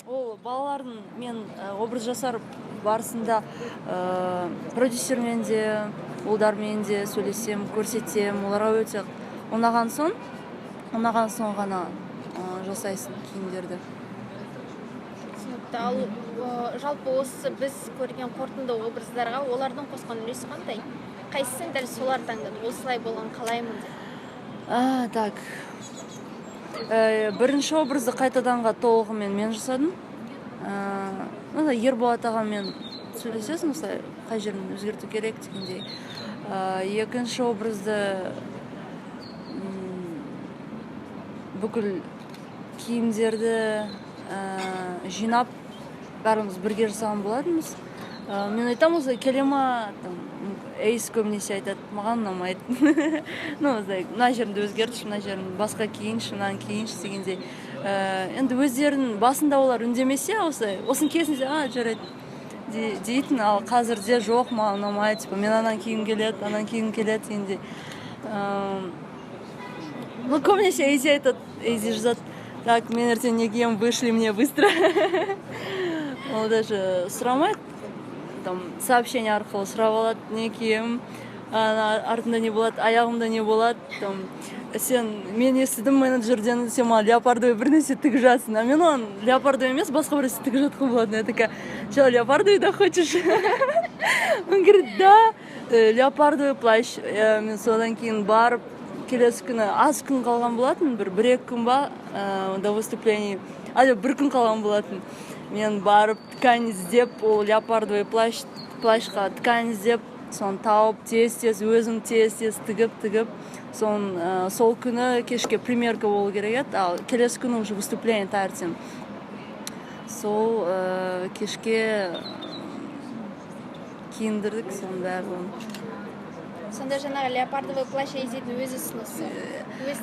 Ол балалардың мен образ жасар барысында продюсермен де, ұлдармен де сөйлесем, көрсетем. Оларға өте ұнаған соң ғана жасайсың киімдерді. Түсінікті. Ал жалпы осы біз көрген қорытынды образдарға олардың қосқан үлесі қандай? Қайсысын дәл солар таңдады, осылай болған қалаймын деп? Так, бірінші образды қайтаданға толығымен мен жасадым. Ну да, Ерболат ағамен сөйлесесің, осылай, қай жерін өзгерту керек дегендей. Екінші образды бүкіл киімдерді жинап, бәріміз бірге жасаған болатынбыз. Мен айтамын, осылай келе ма там. Эйс көбінесе айтады: «Маған ұнамайды, ну, осылай, мына жерімді өзгертші, мына жерін басқа киейінші, мынаны киейінші» дегендей. Енді өздерінің басында олар үндемесе, осылай, осыны кезінде «а, жарайды» дейтін. Ал қазірде «жоқ, маған ұнамайды, типа, мен ананы кигім келеді, ананы кигім келеді» дегендей. Ну, көбінесе Эйзи айтады, Эйзи жазады: «Так, мен ертең не киемін, вышли мне быстро». Ол даже сұрамайды, там сообщение арқылы сұрап алады: «Не киемін, ана артында не болады, аяғымда не болады?» Там сен, мен естідім менеджерден, сен маған леопардовый бір нәрсе тігіп жатсың. А мен оған леопардовый емес, басқа бір нәрсе тігіп жатқан болатын. Я такая: «Че, леопардовый да хочешь?» Он говорит: «Да, леопардовый плащ». Мен содан кейін барып, келесі күні, аз күн қалған болатын, бір екі күн ба до выступлений, а, жоқ, бір күн қалған болатын, мен барып ткань іздеп, ол леопардовый плащқа ткань іздеп, соны тауып, тез тез өзім тез тез тігіп, соны сол күні кешке примерка болу керек еді, ал келесі күні уже выступление таңертең. Сол кешке киіндірдік соның барлығын. Сонда жаңағы леопардовый плащ Эйзидің өз ұсынысы, өз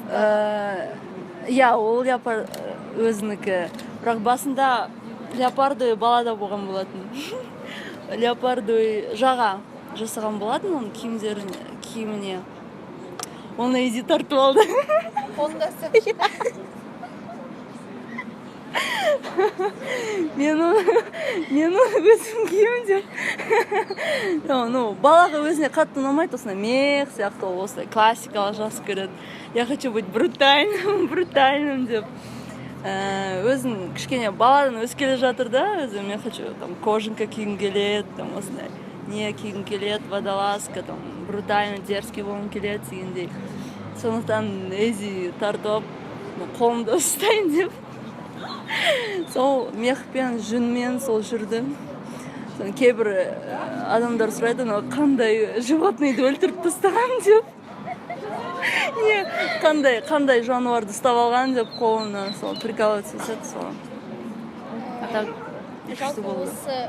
Иә, ол леопард өзінікі, бірақ басында леопардовый балада болған болатын. Леопардовый жаға жасаған болатын оның киімдеріне, киіміне. Оны Эйзи тартып алды. Қолында ұстап. Мен оны өзім киемін деп. Ну, балаға өзіне қатты ұнамайды осындай мех сияқты. Ол осылай классикалық жақсы көреді. «Я хочу быть брутальным, брутальным» деп. Өзін кішкене баладан өсіп келе жатыр да өзі. «Мен хочу там кожанка кигім келеді, там осындай не кигім келеді, водолазка, там брутальный, дерзкий болғым келеді» дегендей. Сондықтан Эйзи тартып алып, қолымда ұстайын деп, сол мехпен, жүнмен сол жүрді. Соны кейбір адамдар сұрайды: «Анау қандай животныйды өлтіріп тастаған?» деп, не қандай жануарды ұстап алған деп қолына. Сол прикалываться етеді сол. А так күшті Жалпы болды. Осы